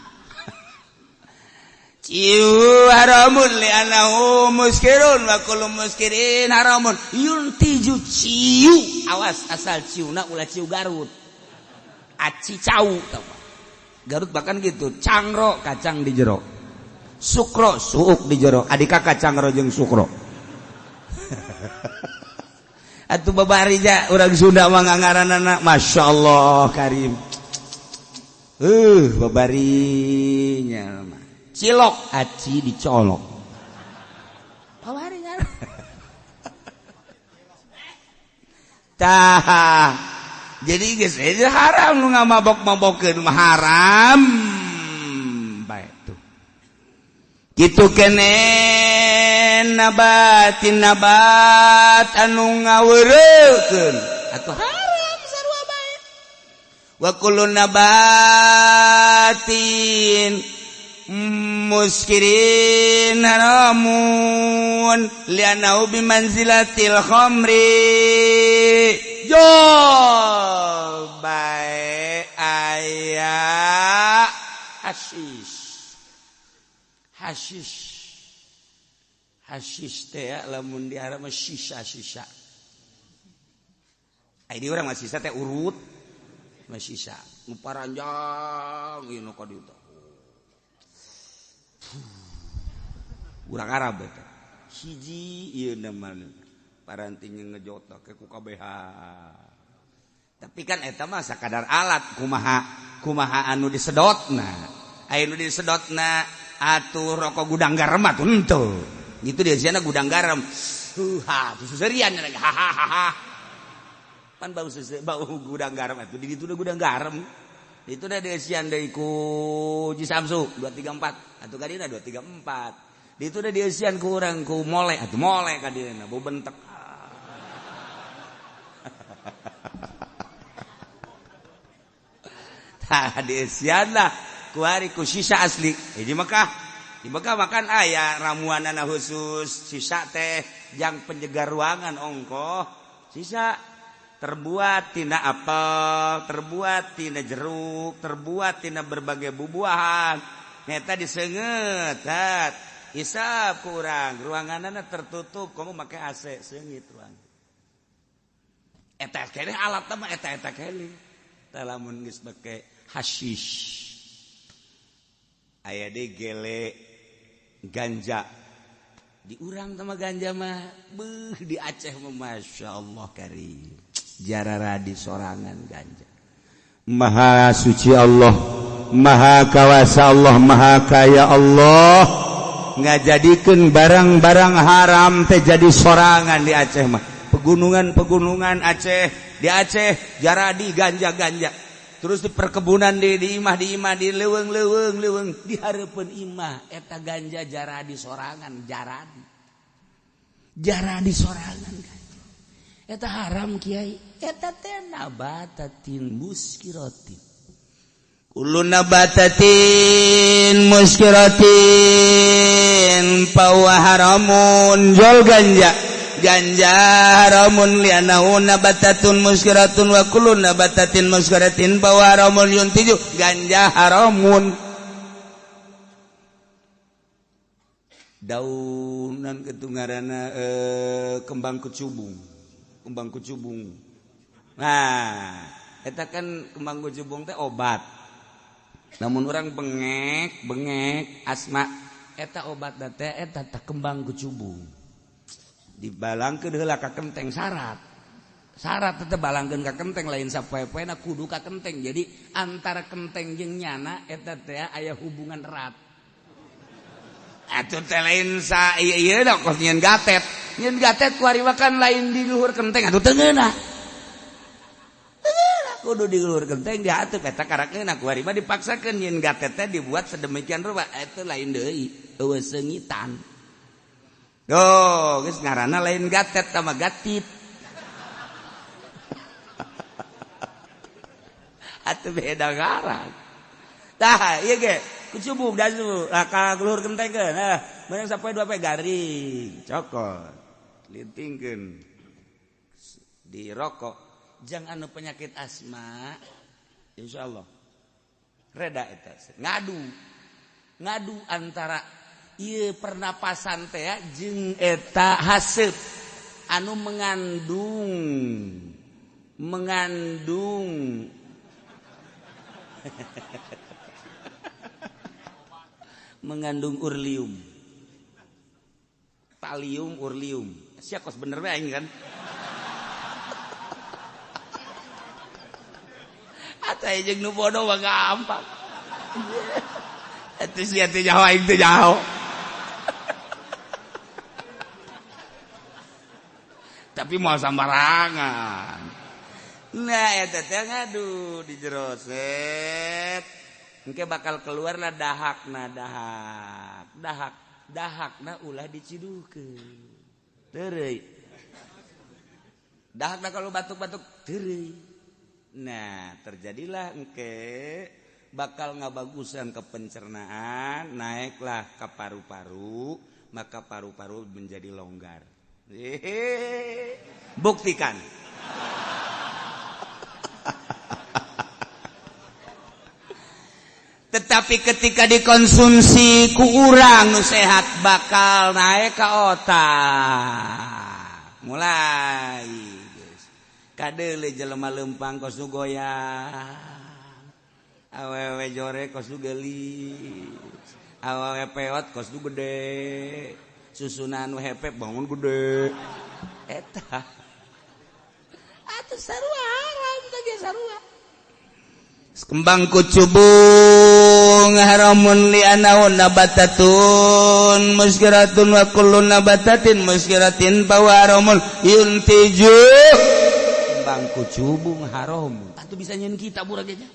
ciu haramun li'annahu muskirun wa kullu muskirin haramun yuntiju ciu. Awas asal ciuna ulah ciu Garut aci cau tau. Garut bahkan gitu cangro kacang di jero, sukro suuk di jero, adik kakak cangro jeung sukro. Atuh babarija urang Sunda mah ngaranana masyaallah karim. Babarinya mah cilok aci dicolok. Babarinya. Tah. Jadi geus haram nu ngamabok-mabokeun mah haram. Bae tuh. Kitu kene nabatin nabat anu ngaweurekeun atuh haram sarua bae. Wa kullu nabatin muskirin haramun li'annahu bimanzilatil khamri. Jol bae aya hashish. Hashish. Hashish teh lamun di Arab mah sisa-sisa. Ai di urang mah sisa teh urut. Mah sisa nu paranjang ieu nu ka dieu teh. Urang Arab eta. Hiji ieu namanya parantinya ngejotok ke ku kabehan. Tapi kan eta mah sakadar alat kumaha kumaha anu disedotna. Aya nu disedotna atuh rokok gudang garam atuh henteu. Gitu dia siana gudang garam. Ha, susurian lagi. Ha ha ha ha. Pan bau susu, bau gudang garam atuh di ditu gudang garam. Itu dah dieusian deui ku Ji Samsu 234 atuh kadina 234. Di itu udah dieusian ku urang ku mole atuh mole kadina bau bentek. Tah dieusian lah ku ari ku sisa asli. Di Mekah, di Mekah makan aya ramuanana khusus sisa teh jang penyegar ruangan ongkoh. Sisa Terbuat tina apel, terbuat tina jeruk, terbuat tina berbagai bubuahan. Nyata diseungeut, hat. Isap kurang, ruanganana tertutup, kamu make AC, seungit ruang. Eta keneh alat mah eta-eta keneh. Tah lamun geus make hashish. Aya deui gele ganja. Di urang sama ganja mah, beuh, di Aceh mah Masya Allah karim. Jarara di sorangan ganja. Maha suci Allah, Maha kawasa Allah, Maha kaya Allah. Ngajadikeun barang-barang haram teh jadi sorangan di Aceh mah. Pegunungan-pegunungan Aceh, di Aceh jaradi ganja-ganja. Terus di perkebunan di imah di leuweung-leuweung leuweung di hareupeun imah eta ganja jaradi sorangan, jaradi. Jaradi sorangan ganja. Eta haram, kiai. Eta teh nabatatin muskiratin. Kullu nabatatin muskiratin fahuwa haramun. Jol ganja. Ganja haramun li'annahu nabatatun muskiratun wa kullu nabatatin muskiratin fahuwa haramun yuntiju. Ganja haramun. Daunan ketungarana kembang kecubung. Kembang kecubung. Nah, eta kan kembang kecubung teh obat. Namun orang bengek, bengek, asma, eta obat teh eta teh kembang kecubung. Dibalangkeun heula ka kenteng syarat. Syarat tetep balangkeun ka kenteng, lain sapoe-poena kudu ka kenteng. Jadi antara kenteng jeung nyana eta teh aya hubungan erat. Atuh teh lain sa ieu ieu da kos nyieun gatet. Nyieun gatet ku ari kan lain di luhur kenteng atuh teu ngeunah. Kudu di luhur kenteng diatup eta karakna ku ari mah dipaksakeun nyieun gatet teh dibuat sedemikian rupa eta lain deui eueuh seungitan. Oh, geus ngaranna lain gatet sama gatit. Atuh beda ngaran. Tah, ieu ge kucubung dazu lah ka luhur kenteng keun. Nah, meunang sapoe dua poe garing, cokot. Lintingkeun. Dirokok. Jang anu penyakit asma, insyaallah reda eta. Ngadu. Ngadu antara ieu pernapasan teh jeung eta haseup anu mengandung mengandung mengandung urlium, talium, urlium. Sia kos bener bae aing kan. Atuh jeung nu bodoh mah gampang. Atuh sia teh nyaho aing teh nyaho. Tapi mau sambarangan. Nah, eta teh ngadu di jero set. Engke bakal keluarlah dahakna, dahak. Dahak, dahakna ulah dicidukeun. Teureui. Dahakna kalau batuk-batuk teureui. Nah, terjadilah engke bakal ngabagusan ke pencernaan, naiklah ke paru-paru, maka paru-paru menjadi longgar. Hehehe. Buktikan. Tetapi ketika dikonsumsi ku urang nu sehat bakal naik ke otak. Mulai guys. Kadeule jelema leumpang kos nu goyang. Awewe jore kos nu geulis. Awewe peot kos nu gede. Susunan nu hepep bangun gede. Eta. Atuh sarua haram teh ge sarua. Kembang kucubung haramun li'annahu nabatatun muskiratun wa kullu nabatatin muskiratin fahuwa haramun yuntiju. Kembang kucubung haram. Atuh bisa nyeun kita urang ge nya.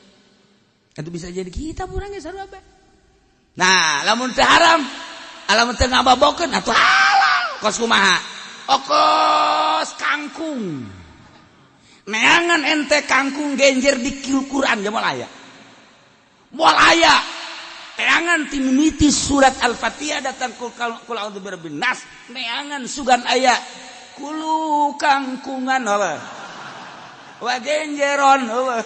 Atuh bisa jadi kita urang ge sarua bae. Nah, lamun teu haram, lamun teu ngababokeun atuh halal. Kos kumaha? Okos kangkung. Neangan ente kangkung genjer di Quran ya moal aya. Moal aya. Neangan timimiti surat Al-Fatihah datang kul a'udzu birabbin nas, neangan sugan aya. Kulu kangkungan apa? Wah genjeron eueuh.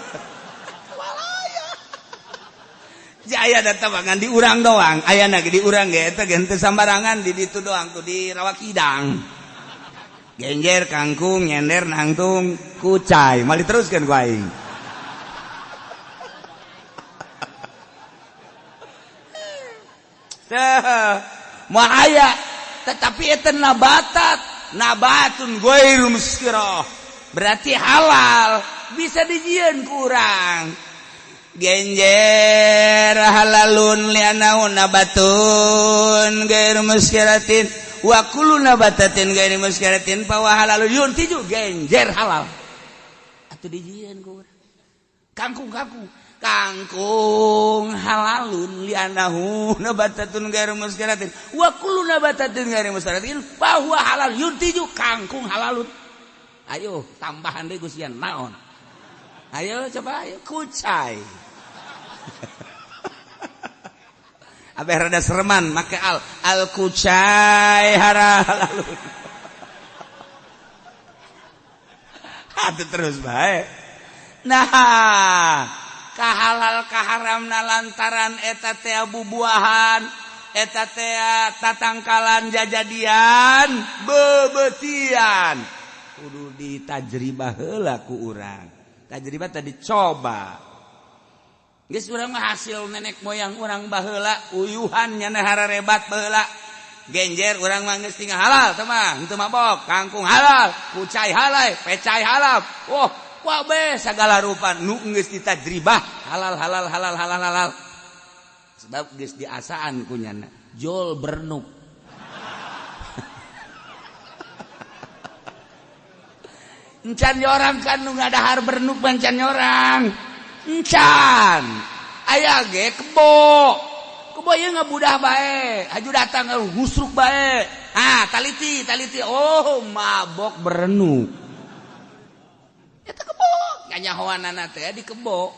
Aya data bangan di urang doang, aya na di urang ge eta ge henteu sambarangan di ditu doang tuh di Rawakidang. Genjer, kangkung, nyender, nangtung, kucai, mal diteruskeun ku aing. Teh, moal aya, tetapi eta nabatat, nabatun ghairu muskirah. Berarti halal, bisa dijieun ku urang. Genjer halalun lianau nabatun gairu muskiratin wa kullu nabatatin gairu muskiratin fa wa halalun yuntiju genjer halal atuh dijieun ku urang. Kangkung kangkung kangkung halalun lianahu nabatatun gairu muskiratin wa kullu nabatatin gairu muskiratin fa huwa halal yuntiju kangkung halalun. Ayo tambahan deui gusian naon? Ayo coba ayo kucai. Abeh rada sereman make al al kucai halalun. Atuh terus bae. Nah, kahalal kaharamna lantaran eta teh bubuahan, eta teh tatangkalan jajadian, beubeutian. Kudu ditajribah heula ku urang. Tajribah tadi coba. Geus urang mah hasil nenek moyang urang baheula uyuhan nyana hararebat baheula. Genjer urang mah geus tinggal halal teh mah, henteu mabok, kangkung halal, kucai halal, pecai halal. Wah, kabeh sagala rupa nu geus ditajribah halal halal halal halal halal. Sebab geus diasaan ku nyana, jol bernuk. Encan nyorang kan nu ngadahar bernuk encan nyorang. Encan. Aya ge kebo. Kebo ieu ngabudah bae, haju datang ngusruk bae. Ah, taliti, taliti. Oh, mabok berenuk. Eta kebo, nyanyahoanana teh di kebo.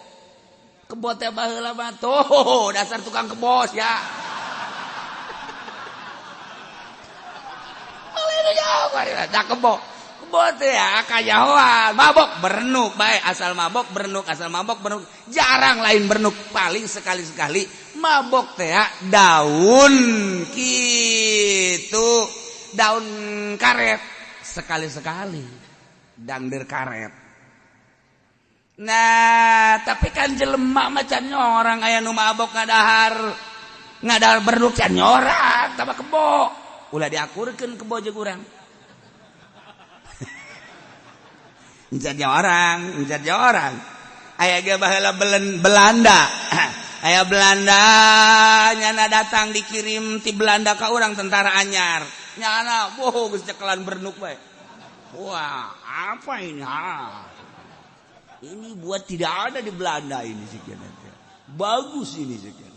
Kebo teh baheula mah tuh, dasar tukang kebo sia. Da kebo. Kebo teh ya kanyahoan, mabok berenuk bae, asal mabok berenuk, asal mabok berenuk. Jarang lain berenuk, paling sekali-sekali mabok teh daun kitu, daun karet sekali-sekali, dangder karet. Nah, tapi kan jelema macan nyorang aya nu mabok ngadahar, ngadahar berenuk can nyorak, tambah kebo. Ulah diakurkeun kebo jeung urang. Encan orang, encan orang. Aya ge baheula Belanda. Aya Belanda nyana datang dikirim ti Belanda ka urang tentara anyar. Nyana boh geus cekelan bernuk bae. Wah, apa ini? Ha. Ini buat tidak ada di Belanda ini sekian. Bagus ini sekian.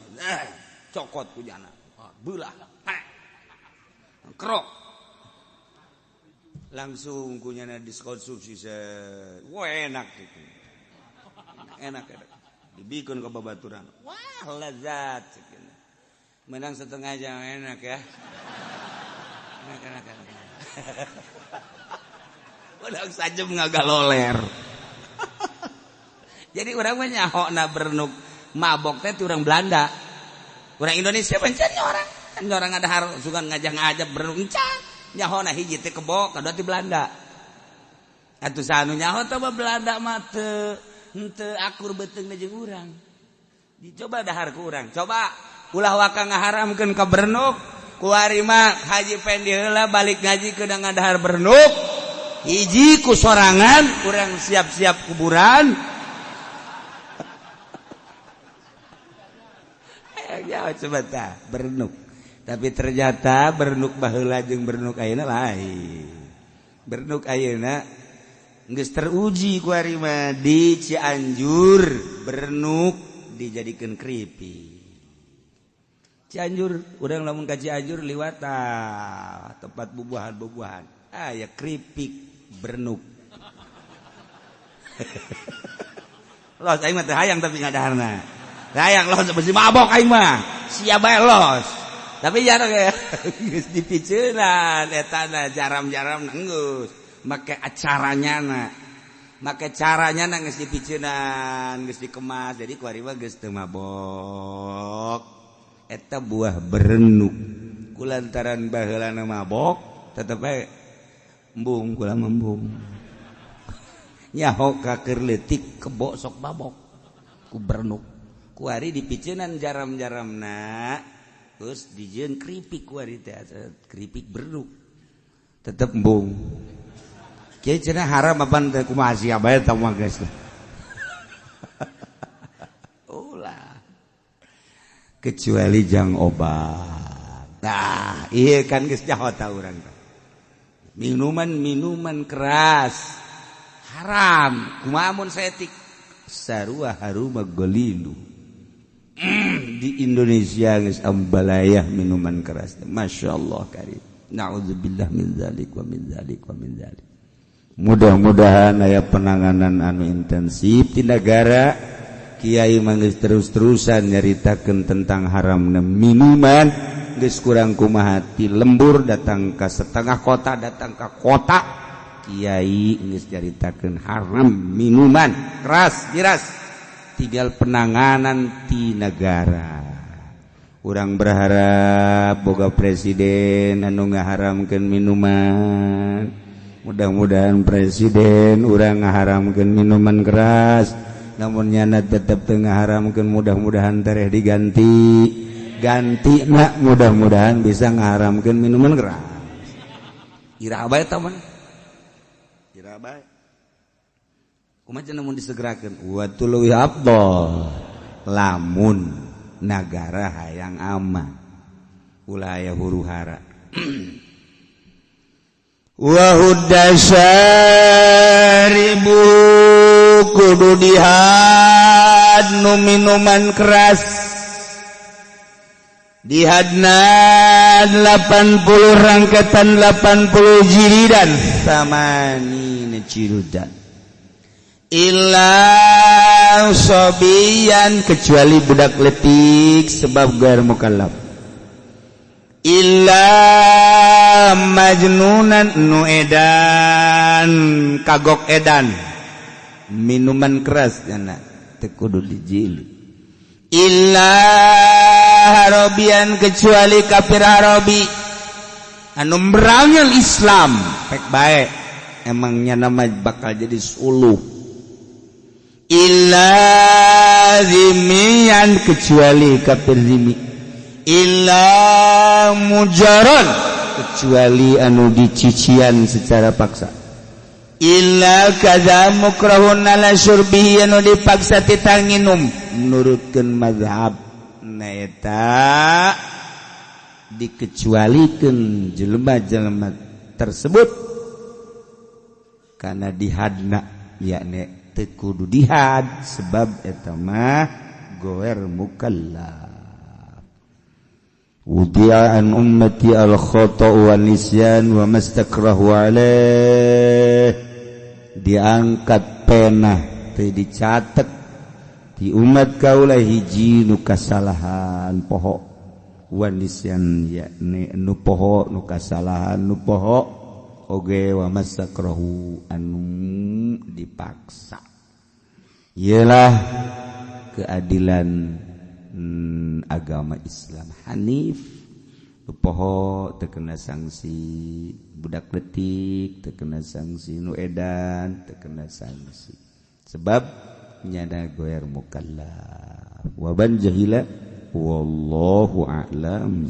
Cokot ku nyana. Beulah. Krok. Langsung kunyana diskonsumsi set. Wah enak gitu. Enak enak. Dibikin ke babaturan. Wah lezat. Menang setengah jam enak ya. Enak enak enak. Udah saja ngagaloler. Jadi urang mah nyahokna bernuk mabok teh ti urang Belanda. Urang Indonesia pencannya orang. Kan orang ada harus suka ngajak-ngajak bernuk encan. Nyahona hiji teh kebo kadua ti Belanda. Atuh sanu nyaho teh Belanda mah teu henteu akur beuteungna jeung urang. Dicoba dahar ku urang. Coba ulah waka ngaharamkeun ka bernuk. Kuari mah Haji Pendi heula balik ngaji keuna ngadahar bernuk. Hiji ku sorangan urang siap-siap kuburan. Ya coba tah bernuk. Tapi ternyata bernuk baheula jeung bernuk ayeuna lain. Bernuk ayeuna geus teruji ku ari mah di Cianjur bernuk dijadikeun keripik. Cianjur urang lamun ka Cianjur liwat tah tempat bubuahan-bubuahan. Aya keripik bernuk. Los aing mah teu hayang tapi ngadaharna. Hayang los besi mabok aing mah. Sia bae los. Tapi jarang ya, geus dipiceunan etana jaram-jaram geus make acaranya na. Make caranya na geus dipiceunan, geus dikemas, jadi kuari mah geus teu mabok. Eta buah berenuk. Kulantaran baheulana mabok, tetep bae embung kula embung. Nyaho ka keur leutik kebo sok mabok ku berenuk. Kuari dipiceunan jaram-jaramna, terus dijieun keripik kuari teh, keripik berenuk. Tetep embung. Kiai cenah haram apa teh, kumaha sia bae tah mah geus. Ulah. Kecuali jang obat. Nah, iya kan geus nyaho ta urang teh. Minuman-minuman keras haram. Kumaha mun saeutik sarua haruma golilu. Di Indonesia geus ambalayah minuman keras. Masya Allah karim. Na'udzubillah min dzalik wa min dzalik wa min dzalik. Mudah-mudahan aya penanganan anu intensif di negara. Kiai mah geus terus-terusan nyaritakeun tentang haramna minuman, geus kurang kumaha ti lembur datang ka setengah kota, datang ka kota, kiai geus nyaritakeun haram minuman keras miras, tinggal penanganan ti negara. Urang berharap boga presiden anu ngaharamkeun minuman. Mudah-mudahan presiden urang ngaharamkeun minuman keras, namun nyana tetep teu ngaharamkeun, mudah-mudahan tereh diganti ganti nak, mudah-mudahan bisa ngaharamkeun minuman keras. Ira bae tah mah, ira bae kumaha cenah mun disegerakeun wa leuwih afdol lamun nagara hayang aman, ulah aya huru hara. Wa hudda syaribu, kudu dihad nu minuman keras, dihadna 80 rangketan, 80 jilidan, samanina jildan, illa sobiyan, kecuali budak letik sebab gair mukallaf, illa majnunan, nu edan, kagok edan minuman keras nyana teu kudu dijilid, illa harobian, kecuali kafir harobi anu merangan Islam pek bae, emangnya nama bakal jadi suluh, illa zimian, kecuali kafir zimi, illa mujaron, kecuali anu dicician secara paksa, illa kaza mukrahun ala syurbihi, anu dipaksa titah nginum. Menurutkeun mazhab na eta dikecualikeun jelema-jelema tersebut karena dihadna, yakni teu kudu dihad sebab eta mah goer mukallaf. Wudi'a an ummati al-khata'u wa nisyan wa mastakrahu alaih. Diangkat pena teu dicatet di umat kaula hiji nu kasalahan poho, wa nisyan yakni nu poho, nu kasalahan nu poho oge, wa mastakrahu anu dipaksa. Ialah keadilan agama Islam Hanif. Nu poho terkena sanksi, budak letik terkena sanksi, nu edan terkena sanksi sebab nyada goer mukallaf. Waban jahila, wallahu a'lam.